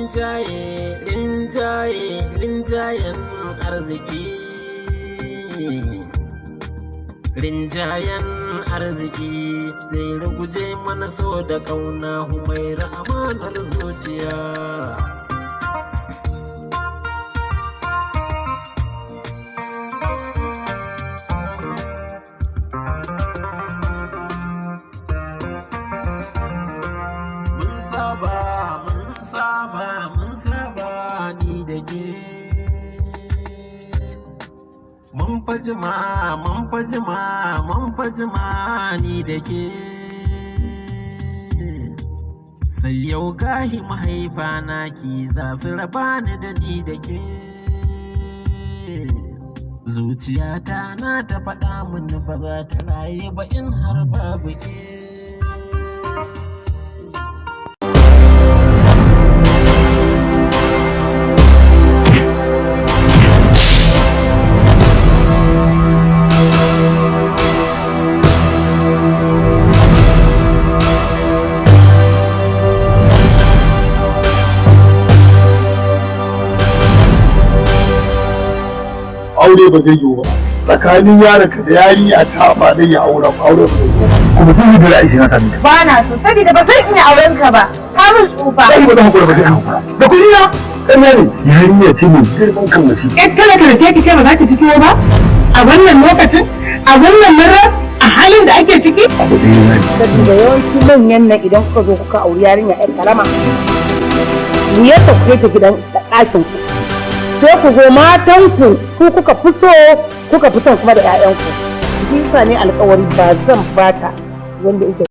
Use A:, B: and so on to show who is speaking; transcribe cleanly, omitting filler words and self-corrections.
A: Rinjaye, rinjaye, rinjayen arziki. Rinjayen arziki zai ruguje mana so da kauna. Humaira, amanar zuciya. Mun saba, mun saba, mun saba ni da ke. Mun fajima, mun fajima, mun fajima ni da ke. Sai yau gahi mahaifa naki za su raba ni da ni da ke. Zuciyata na ta faɗa mini ba za ta rayu ba in har babu ke.
B: Aure ba zai yiwu ba tsakanin yaronka da yarinya ta, ba dai ya aure ba, aure ba zai yiwu ba. Kuma duk da ra'ayi na sami ka.
C: Ba na so, saboda ba zan iya auren ka ba. Ka min tsufa.
B: Sai ba zan hakura ba, sai hakura da kuɗi na. Ƙarya ne, yarinya ce mai girman kan masifa.
D: Ƴar talaka da ke ce ba za ki ci tuwo ba? A wannan lokacin, a wannan marar, a halin da ake ciki?
B: Abu ɗaya na ne.
C: Saboda yawanci manyan nan, idan kuka zo kuka auri yarinya ƴar karama, wuyar ta kai ta gidan ɗakin ku. Sai ku zo matan ku, ku kuka fi so, kuka fi son kuma da ƴaƴan ku. Shi yasa ne alƙawari ba zan bata wanda yake